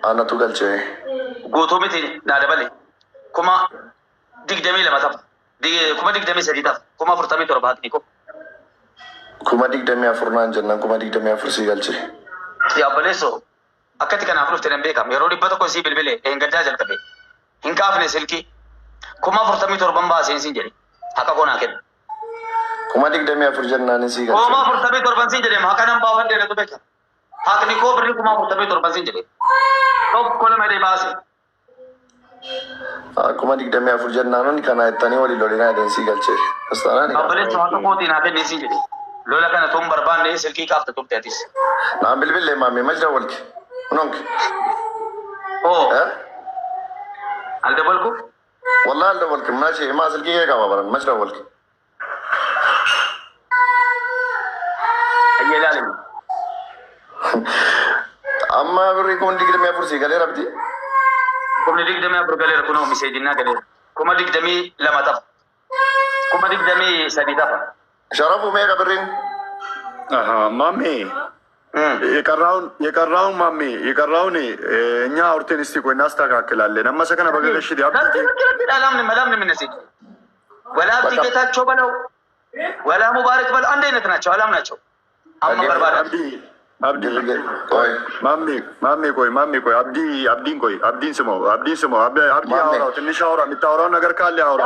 Anatu galchee. Guutuu miti naa dabale. 22,000 tafa. 23,000 tafa. 47,000 haqni koo. 24,000 naan jennaan 24,000 sii galche. Yaabaleessoo akkatti kanaaf dhufte nan beekam. Yeroo 100 sii bilbile eengaddaa jalqabe. Hin kaafne silkii. 47,000 baaseen siin jedhe. Haqa koo naa kenna. 24,000 jennaan sii galche. 47,000 siin jedhe haqa nan baafadhe natu beeka. Haqni koo birrii 47,000 siin jedhe. Tokko lama jedhee baase. 24,000 jennaan kana jettanii walii lolinaa jedheen sii galche. Astaanaan Obboleessa haqa kootii naa kennee siin jedhe. Lola kana tun barbaanne silkii kaafte turte atis. Naan bilbilee maamee majda walki. Unonki. Oo aldabalku Wallahi alda walki machi maa silkii kee qaba baran majda walki. Ayyee ilaalimi. Amma birrii 24,000 sii galeera miti. 24,000 galeera kunoo miseejinnaa galeera. 22,000 tafa. 23,000 tafa. Sharafu meeqa birriin? ማሜ የቀራውን ማሜ የቀራውን እኛ አውርተን እስቲ ቆይ እናስተካክላለን። አመሰከነ በገገሽ አላምንም አላምንም። እነዚህ ወላ አብዲ ጌታቸው በለው ወላ ሙባረክ በለው አንድ አይነት ናቸው። አላምናቸው። አማ በርባዳ አብዲ ማሜ ማሜ ቆይ ማሜ ቆይ አብዲ አብዲን ቆይ አብዲን ስማው አብዲን ስማው አብዲ አውራው ትንሽ አውራ የምታወራው ነገር ካለ አውራ።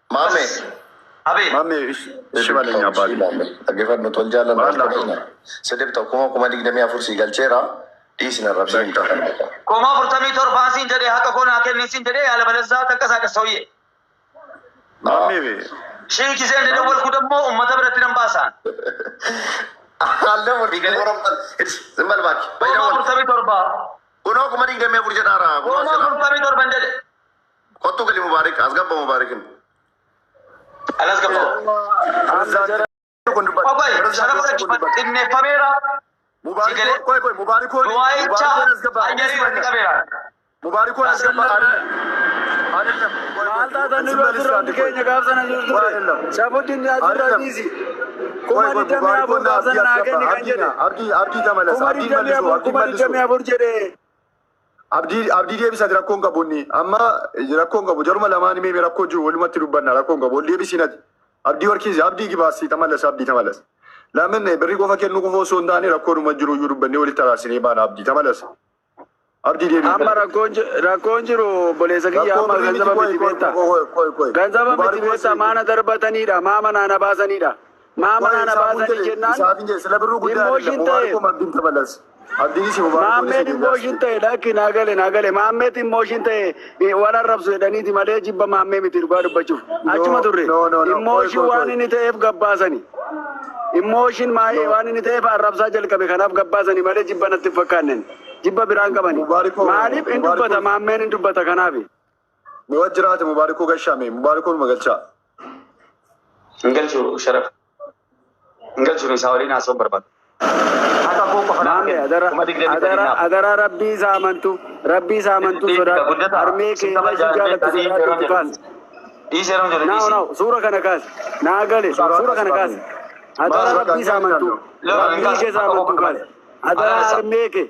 ማሜ አቤት ማሜ እሺ በለኝ አባቴ። Dhaggeeffadhu tol jaalladha. Sidibta 24,000 sii galcheera. Dhiisina arrabsiin. 47,000 siin jedhee haqa koo naa kenni siin jedhee ያለበለዚያ ተንቀሳቀስ ሰውዬ። ማሜ ሺህ ጊዜ እንደደወልኩ ደግሞ ummata biratti nan baasaan. ዝም በል እባክህ። 47,000 Kunoo 24,000 jedhaara. 47,000 jedhe. Kottu gali Mubaarik as gabba Mubaarikin. አላስገባውም። ቆይ ሸረፍ xinneeffameera. ቆይ ቆይ ሙባሪኮን Du'aayicha ayyarii irratti qabeera. ሙባሪኮን አስገባ አይደለም Maal taatan nurra turre keenya gaaf sana jiru ture. Shafuddin asirra dhiisi. 24,000 gaaf sana naa kenni kan jedhe. አብዲ አብዲ ተመለስ። kuma አብዲ digdamii መልሱ afur አብዲ kuma መልሱ digdamii afur jedhe. አብዲ አብዲ deebisati rakkoon qabu inni amma rakkoon qabu jaruma lamaan himee rakkoo jiru walumatti dubbanna rakkoon qabu ol deebisiinati abdii warkiisi abdii gibaasi ተመለስ አብዲ ተመለስ ለምን birrii qofa kennu qofa osoo hin taane rakkoonuma jiru iyyuu dubbannee walitti araarsinee baana abdii ተመለስ abdii deebii Amma rakkoon jiru obboleessa kiyya amma ganzaba miti beektaa. Ganzaba miti beektaa maana darbataniidha maa manaa na baasaniidha. Maa manaa na baasanii jennaan ስለ ብሩ ጉዳይ አይደለም ሙባሪኮም አብዲም ተመለስ አብዲን ሲ ሙባሪኮን Maammeet immooshin ta'e lakki naa gale naa gale maammeet immooshin ta'e waan arrabsu jedhaniiti malee jibba maammee miti dhugaa dubbachuuf achuma turre immooshin waan inni ta'eef gabbaasani immooshin maa'ee waan inni ta'eef arrabsaa jalqabe kanaaf gabbaasani malee jibba natti hin fakkaannen jibba biraan qabani maaliif hin dubbata maammeen hin dubbata kanaaf. ወጅራት ሙባሪኮ ገሻሜ ሙባሪኮን መገልቻ Hin galchu sharaf. Hin galchu isaa waliin haasa'uun barbaadu. Haqa koo qofa naa Maammee kenni. adara 23,000 adara naaf. adara rabbii isaa amantu rabbii isaa amantu sodaadhu harmee kee si jaallattu sodaadhu kaas. Dhiisee yeroo jedhu Naaw dhiisi. naaw suura kana kaas naa gale suura kana kaas adara rabbii isaa amantu rabbii kee isaa amantu kaas adara harmee kee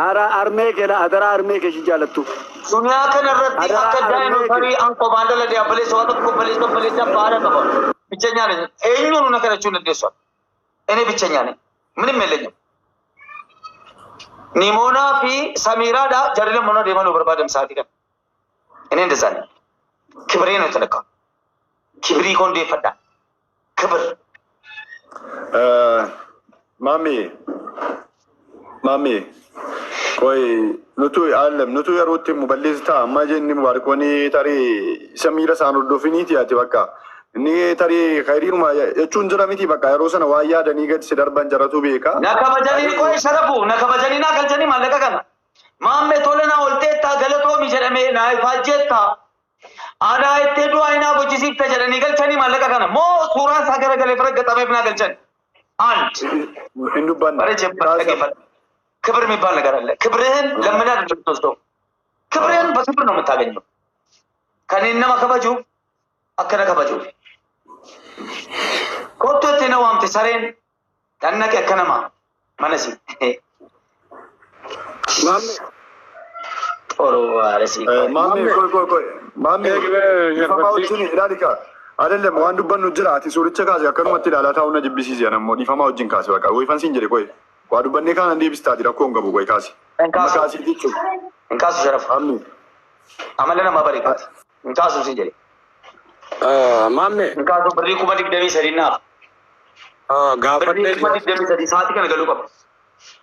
ara harmee kee adara harmee kee si jaallattu. Duniyaa kana irratti Adara akka daa'ima an qophaan dalagee obboleessa waan tokko obboleessa obboleessa baala qaba. ብቸኛ ነኝ። eenyuun na kadhachuu hin dandeessu. እኔ ብቸኛ ነኝ። ምንም የለኝም። ኒሞና fi ሰሚራዳ jarri lamman deeman barbaadam sa'aatii kana. እኔ እንደዛ ነኝ። ክብሬ ነው የተነካው። ክብሪ ኮ እንዴፈዳ ክብር ማሜ ማሜ ቆይ nutu አለም nutu yerootti muballeessa amma jenni mubaarikooni tarii isa miira isaan hordofiniiti ati bakka inni tarii khayriinuma jechuun jira miti bakka yeroo sana waan yaadanii gadi si darban jaratu beeka. Na kabajanii qoy sharafu na kabajanii naa galchanii maallaqa kana. Maammee tole naa olteetta galatoomi jedhamee naa ifaajjeetta. Aadaa ittee du'aa naa bojjisiifta jedhanii galchanii maallaqa kana. Moo suuraan isaa garagalee bira gaxameef naa galchan. አንድ Hin dubbanna. በረጀ ክብር የሚባል ነገር አለ። ክብርህን ለምን አይደለም የምትወስደው? ክብርህን በክብር ነው የምታገኘው። ከኔ nama kabaju akkana kabaju kottu itti na waamte sareen dhannaqe akka nama manasi Maammee. Oromoo si. Maammee qoy qoy qoy. Maammee dhiifamaa wajjin ilaali kaa. Adelem waan dubbannu jira ati suuricha kaase akkanumatti ilaalaa taa'uu na jibbisiise ana immoo dhiifamaa wajjin kaase bakka wayifan siin jedhe qoy. Waa dubbannee kaana deebistaati rakkoo hin qabu qoy kaase. Amma kaasii jechuudha. Hin kaasu Sharafu. Maammee. Amala namaa bareedaati. Hin kaasu siin jedhe. Maammee. Hin kaasu birrii 23,000 naaf. Birrii Gaafadhee 23,000 sa'aatii kana galuu qaba.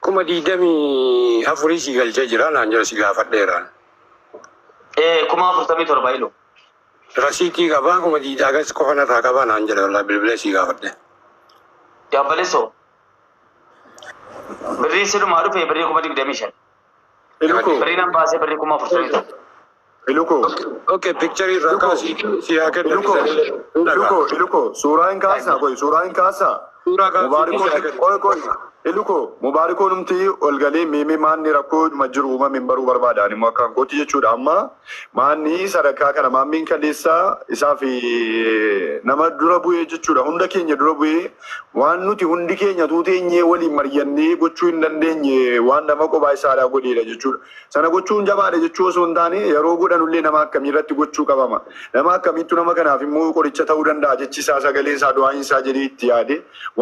24,000 si galchee jira naan jira si gaafadheeraan. 47,000 iloo. Rasiitii qabaa 20,000 agas qofa narraa qabaa naan jedhe wallaahi bilbila si gaafadhe. Yaabbaleessoo. Birriin silumaa dhufe birrii 25,000. Ilukoo. Birrii nan baasee birrii 47,000. Ilukoo. Okay, picture irraa kaasii si haa kennan. Ilukoo. Ilukoo. Ilukoo. Suuraa hin kaasaa qoy suuraa hin kaasaa. Suuraa kaasii Mubaarikoo si haa kennan. qoy qoy. Ilukoo mubaarikoo numti ol galee meemee maanni rakkoo jiru uumame hin baruu barbaada. Ani immoo akkaan kooti jechuudha. Amma maanni sadarkaa kana maammiin kaleessaa isaa fi nama dura bu'ee jechuudha. Hunda keenya dura bu'ee waan nuti hundi keenya tuuteenyee waliin mari'annee gochuu hin dandeenye waan nama kophaa isaadhaa godheedha jechuudha. Sana gochuun jabaadha jechuu osoo hin taane yeroo godhanullee nama akkamii irratti gochuu qabama. Nama akkamiittu nama kanaaf immoo qoricha ta'uu danda'a jechi isaa sagaleen isaa du'aan isaa jedhee itti yaade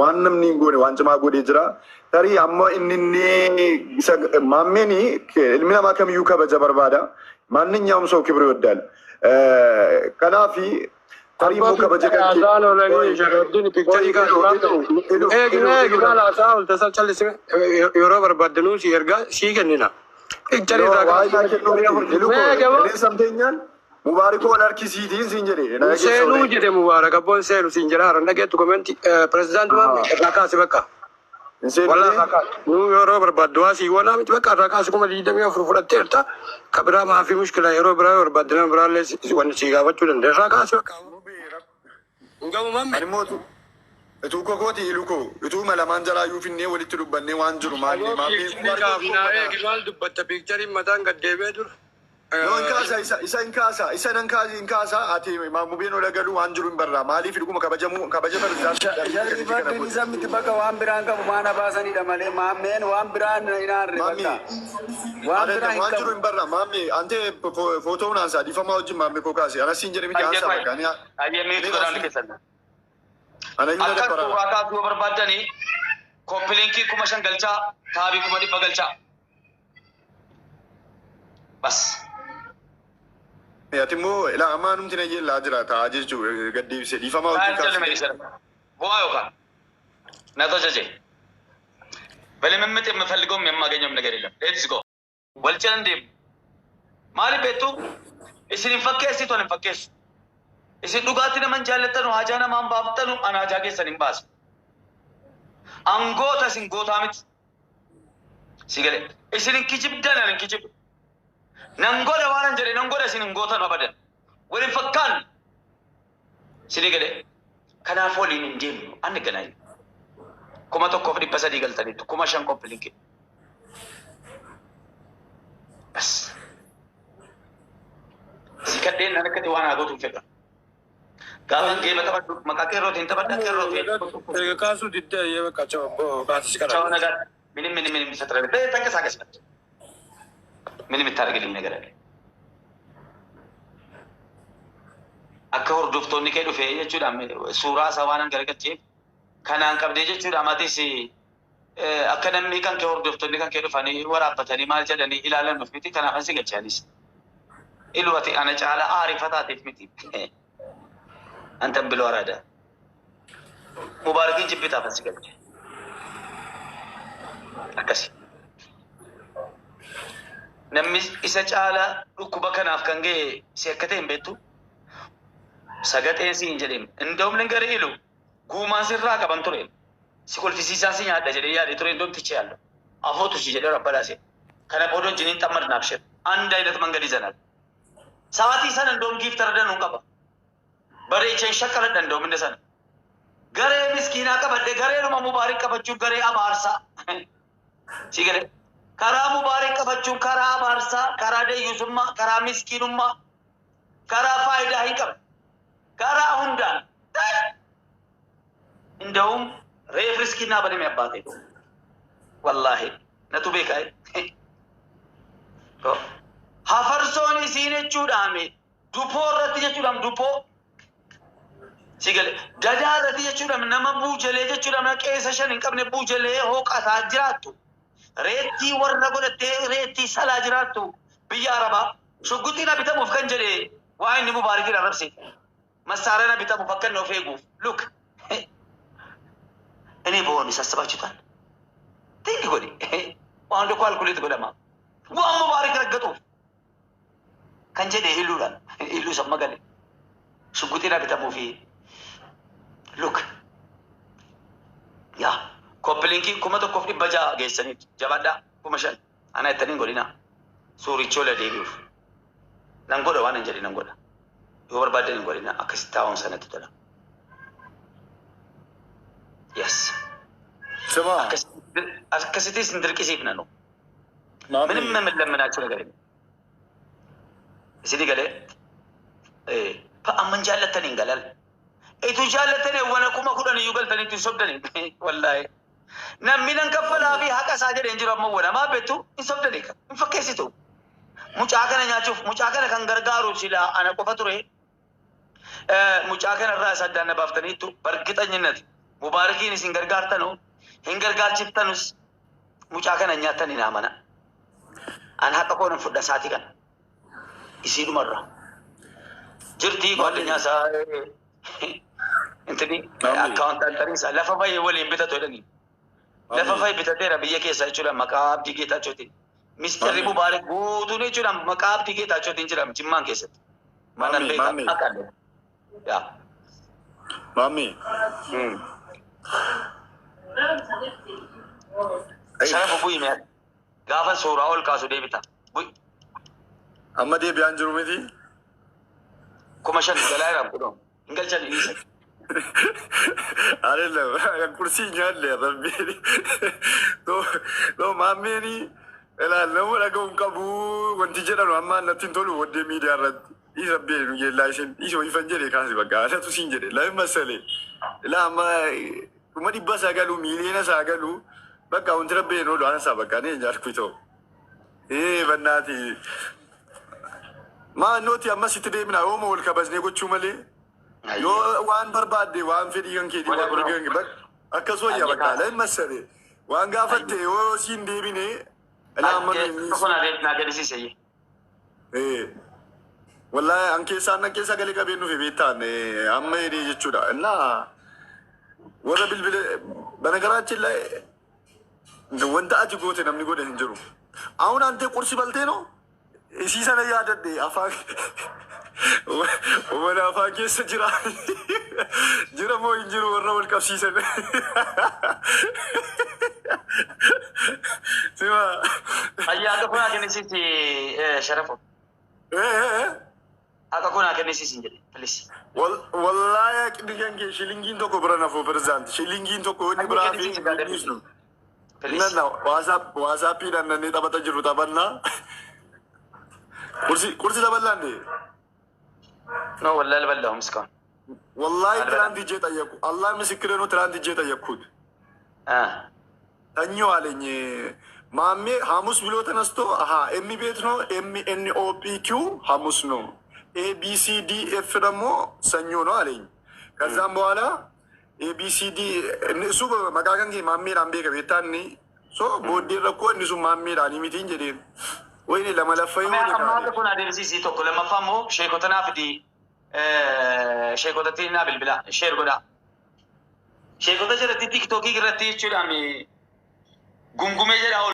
waan namni hin goone waan cimaa godhee jira. Tarii amma inni inni maammeen ilmi namaa kamiyyuu kabaja barbaada. ማንኛውም ሰው ክብር ይወዳል። Kanaaf tarii immoo kabaja kan Haasaan oolanii Sharoddin picture kaasii. Eegi eegi maal haasaa oolte callisime yeroo barbaaddanuu si ergaa sii kennina. Picture irraa kaasii. Samteenyaan Mubaarikoo harkisiitiin siin jedhe. Seenuu jedhe Mubaarak abboon seenu siin jedha haran dhageettu comment pirezidaanti Maammee irraa kaasi bakka. Walaa irraa kaasi. Nuu yeroo barbaaddu waa sii goonaa miti bakka irraa kaasi 24,000 fudhatteerta. Ka biraa maafii mushkila yeroo biraa yoo barbaadde nama biraallee wanni sii gaafachuu danda'a. Irraa kaasi bakka. Hin gahu Maammee. Ani immoo utuu kokooti ilukoo utuu lamaan jalaa iyyuu finnee walitti dubbannee waan jiru maalli maammee Kaafnaa eegi maal dubbatta pictureiin mataan gad deebi'ee dura. No, hin kaasa isa isa hin kaasa isa nan kaasi hin kaasa ati maamubeen ola galuu waan jiru hin barraa maaliif dhuguma kabajamu kabaja Jarri fardeen isa miti bakka waan biraan qabu maana baasanidha malee maammeen waan biraan hin aarre Maammi bakka. Waan biraa hin waan jiru qabu. hin barraa maammi ante footoon ansaa dhiifamaa wajjin maammee koo kaase anas siin jedhe miti ansaa bakka ani Ayyee miitu godhaan keessan. ana iyyuu na Akka dabbara. suuraa kaasuu yoo barbaaddanii copy link 5,000 galchaa tap 100,000 galchaa. Bas. Ati immoo ilaa ammaa numti na yeellaa jira taa'aa jechuu gad deebisee dhiifamaa wajjin kaase. Bu'aa yookaan na ተጀጀ በልምምጥ የምፈልገውም የማገኘውም ነገር የለም። Let's go ወልጨን እንዴ maali beektu isin hin fakkeessitu ani hin fakkeessu. Isin dhugaatti nama hin jaallattanu hajaa namaa hin baaftanu ani hajaa keessan hin baasu. Angoota isin gootaa miti. Si galee isin hin kijibdan ani hin kijibu. Nan godha waan an jedhe nan godha isin hin gootan abadan. Wal hin fakkaannu. Sini galee kanaaf waliin hin deemnu anni ganaayi. 1,300 galtaniitu 5,000 copy link. Bas. Si kadheen nan akkati waan haa gootu hin fedha. Gaafa geema taphadhu maqaa qeerrootiin taphadha qeerrootiin. Erga kaasuu diddee ayyee bakka acha kaasisi ቻው kana. ነገር ምንም ምንም ምንም የሚፈጥረ ተንቀሳቀስ ምንም የምታደርግልኝ ነገር አለ akka hordoftoonni kee dhufe jechuudha suuraa isaa waan garagalcheef kanaan qabdee jechuudha matis akka namni kan kee hordoftoonni kan kee dhufanii waraabbatanii maal jedhanii ilaalan nuuf miti kanaaf ansi galchaanis ilu ati ana caala aarifataateef miti antan biloo araada mubaarakiin jibbitaaf ansi galche akkasi namni isa caala dhukkuba kanaaf kan ga'e si akka ta'e hin beektu sagaxeen si hin jedhin እንደውም ልንገርህ ilu guumaan sirraa qaban ture si kolfisiisaan si nyaadha jedhee yaade ture እንደውም ትቼ ያለሁ አፎቱ si jedhee rabbalaase kana booda wajjiniin xammadna abshir አንድ አይነት መንገድ ይዘናል ሰዓtii sana እንደውም gifter danuun qaba bareecheen shakkaladha እንደውም እንደ sana garee miskiinaa qabadhe gareedhuma mubaarik qabachuun garee abaarsaa si galee karaa mubaarik qabachuun karaa abaarsaa karaa deeyyusummaa karaa miskiinummaa karaa faayidaa hin qabne karaa hundaan እንደውም reef riskiinaa baname abbaate wallaahi natu beekaa. Hafarsoon isiin jechuudhaan dupoo irratti jechuudhaan dupoo sigale dadaa irratti jechuudhaan nama buujalee jechuudhaan qeessa shan hin qabne buujalee hooqataa jiraattu. Reettii warra godhattee reettii salaa jiraattu biyya Arabaa shugguxiin bitamuuf kan jedhe waa inni Mubaarakiin arrabse. Massaaraan bitamuuf akka inni of eeguuf. Look. እኔ በሆን ሳስባችሁታል? Think godhi. Waan tokko calculate godhama. Waan Mubaarak raggatuuf kan jedhe iluudhaan iluu samma gale. Shugguxiin bitamuufi. Look. Yaa copy linkii 1600 geessaniitu jabaadhaa 5000 ana ittaniin godhina. Suurichoo la deebi'uuf. Nan godha waan hin jedhe nan godha. Yoo barbaadan hin godhina akkasitti taa'uun sanatti tola. Yes. ስማ Akkasittis hin dirqisiifna nu. ማሜ ምንም የምንለምናቸው ነገር የለም። Isinii galee amman jaallattanii hin galal. Itu jaallattanii wana 10,000 iyyuu galtaniitu hin sobdanii wallaahi. Namni nan kaffalaa fi haqa isaa jedhee hin jiru amma wana maa beektu hin sobdanii hin fakkeessitu. Mucaa kana nyaachuuf mucaa kana kan gargaaru silaa ana qofa ture. Mucaa kana irraa isa addaan na baaftaniittu bargixanyinati. Mubaarakiin isin gargaartanu hin gargaarchiftanus mucaa kana nyaatanii naa mana. An haqa koo nan fudha saatii kana. Isiidhumarra. Jirtii ጓደኛ isaa intini akkaawuntaantanii isaa lafa fayyee waliin bitatu jedhanii. Lafa fayyee bitateera biyya keessa jechuudha maqaa Abdii Geetaachootiin. Mistirri Mubaarak guutuun jechuudha maqaa Abdii Geetaachootiin jedhama Jimmaan keessatti. Mana beekaa akka yaa. ማሜ Sharafa bu'i mee gaafa suuraa ol kaasu deebita. Bu'i. amma deebi'aan jiru miti. 5000 galaa jiraan kunoo hin galchan dhiisa. አይደለም ቁርሲ nyaanne rabbiin to maammeen ilaallamu dhaga'uun qabu wanti jedhanu amma natti hin tolu waddee miidiyaa irratti isa rabbiin yeellaa isheen isa ifan jedhe kaasi bakka anatu siin jedhe lami masalee ilaa amma 900,000 9,000,000 bakka wanti rabbiin oolu ansaa bakka ani nyaarku ta'u ee bannaati maa nooti amma sitti deemina yooma wal kabajnee gochuu malee yoo waan barbaadde waan fedhii kan keetii waan mirga akkas wayya bakka lami masalee waan gaafatte yoo siin deebine ilaa amma Tokko naa gadisiise. Wallahi an keessaa annan keessa galee qabeen dhufe beektaan amma hidhee jechuudha. እና warra bilbila በነገራችን ላይ wanta ati goote namni godhe hin jiru. አሁን አንተ ቁርስ በልቴ ነው isii sana yaadadhe afaan wala afaan keessa jira jira moo hin jiru warra wal qabsiisan. Sima. Ayyaa akka kun haa kennisiisi Sharafo. Akka kun haa kennisiisi hin jedhe please. Wallahi aqni kan kee shilingiin tokko bira nafu pirezidaanti. Shilingiin tokko inni biraa fi hin Please. Nanna waasaappiidhaan nannee taphata jiru taphannaa. Kursi kursi taphallaande. No wallahi አልበላሁም እስካሁን። Wallahi ትናንት ሂጄ ጠየኩ። አላህ ምስክሬ ነው። ትናንት ሂጄ ጠየቅኩት። ተኞ አለኝ ማሜ ሐሙስ ብሎ ተነስቶ አሀ M ቤት ነው M N O P Q ሐሙስ ነው A B C D F ደግሞ ሰኞ ነው አለኝ። ከዛም በኋላ A B C D እሱ maqaa kan kee maammeedhaan beeka beektaanni so booddee rakkoo inni sun maammeedhaan mitiin jedheen ወይኔ lama laffa yoo Amma akka kun adeemsisii tokko lammaffaa immoo sheekota naa fidi sheekotatti naa bilbila share godhaa. Sheekota jalatti tiiktookii irratti jechuudhaan gungumee jedhaa.